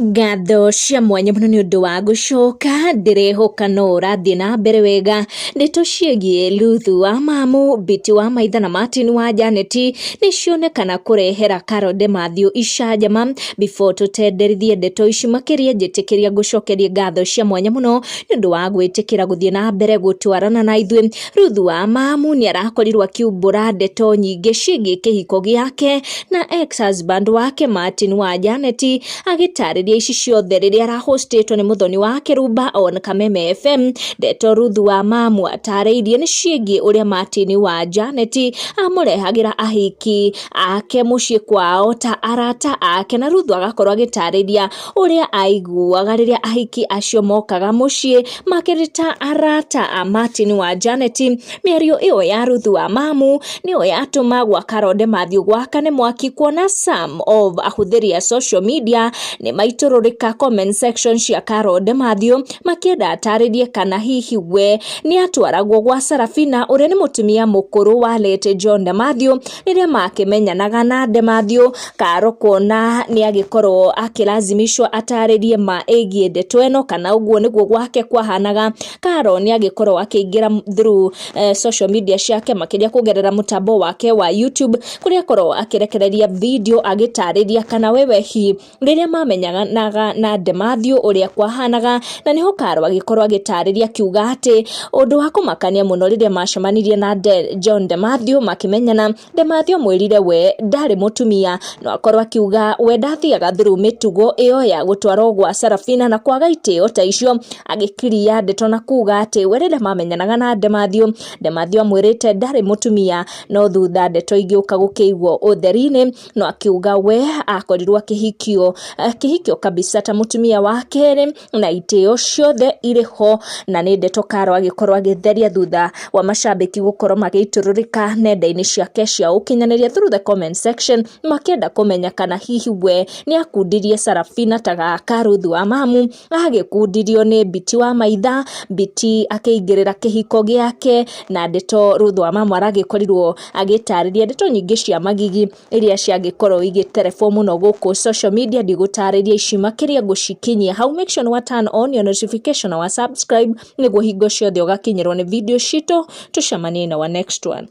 Ngatho cia mwanya mũno nĩ ũndũ wa gũcoka, ndĩrehoka no ũrathiĩ na mbere wega. Ndeto ciĩgiĩ Luthu wa Mamu, Biti wa Maitha na Martin wa Janet nĩ cionekana kũrehera Carol Demathew icanjama. Before tũtenderithie ndeto ici makĩria, njĩtĩkĩria ngũcokerie ngatho cia mwanya mũno nĩ ũndũ wa gwĩtĩkĩra gũthiĩ na mbere gũtwarana na ithuĩ. Ruthu wa Mamu nĩ arakorirwo akiumbũra ndeto nyingĩ ciĩgiĩ kĩhiko gĩake na ex-husband wake Martin wa Janet, agĩtarĩria ici ciothe rĩrĩa arahostĩtwo nĩ mũthoni wake Rumba on Kameme FM. Ndeto Ruthu wa Mamu atarĩirie nĩ ciĩgiĩ ũrĩa Martin wa Janet amũrehagĩra ahiki ake mũciĩ kwao ta arata ake, na Ruthu agakorwo agĩtarĩria ũrĩa aiguaga rĩrĩa ahiki acio mokaga mũciĩ makĩrĩ ta arata a Martin wa Janet. Mĩario ĩyo ya Ruthu wa Mamu nĩyo yatũma gwa Karonde Mathiũ gwakane mwaki, kuona some of ahũthĩri a social media nĩ maitũrũrĩka comment section cia Karonde Mathiũ makĩenda atarĩrie kana hihi we nĩ atwaragwo gwa Sarafina ũrĩa nĩ mũtumia mũkũrũ wa late John De Matthew rĩrĩa makĩmenyanaga na De Matthew. Karo kuona nĩ agĩkorwo akĩlazimishwo atarĩrie ma ĩgiĩ ndeto ĩno kana ũguo nĩguo gwake kwahanaga. Karo nĩ agĩkorwo akĩingĩra through social media ciake, makĩria kũgerera mũtambo wake wa YouTube, kũrĩa akorwo akĩrekereria video agĩtarĩria kana wewe hi rĩrĩa mamenyanaga na De Matthew ũrĩa kwahanaga, na nĩho Karo agĩkorwo agĩtarĩria akiuga atĩ ũndũ wa kũmakania mũno rĩrĩa macemanirie na John De Matthew makĩmenyana, De Matthew amwĩrire we ndarĩ mũtumia, no akorwo akiuga we ndathiaga through mĩtugo ĩyo ya gũtwarwo gwa Sarafina na kwaga itĩo ta icio, agĩkiria ndeto na kuga atĩ we rĩrĩa mamenyanaga na De Matthew, De Matthew amwĩrĩte ndarĩ mũtumia, no thutha ndeto igĩũka gũkĩigwo ũtheri-inĩ, no akiuga we akorirwo akĩhikio kabisa ta mũtumia wa kerĩ na itĩo ciothe irĩ ho, na nĩ ndeto Karo agĩkorwo agĩtheria thutha wa macambĩki gũkorwo magĩitũrũrĩka nenda-inĩ ciake cia ũkinyanĩria through the comment section makĩenda kũmenya kana hihi we nĩ akundirie Sarafina ta gaka Ruthu wa Mamu agĩkundirio nĩ Biti wa Maitha, Biti akĩingĩrĩra kĩhiko gĩake, na ndeto Ruthu wa Mamu aragĩkorirwo agĩtarĩria ndeto nyingĩ cia magigi iria ciagĩkorwo igĩterebwo mũno gũkũ social media. Ndigũtarĩria ici makĩria, ngũcikinyia hau. Make sure wa turn on your notification na wa subscribe nĩguo hingo ciothe ũgakinyĩrwo nĩ video citũ. Tũcemanie na wa next one.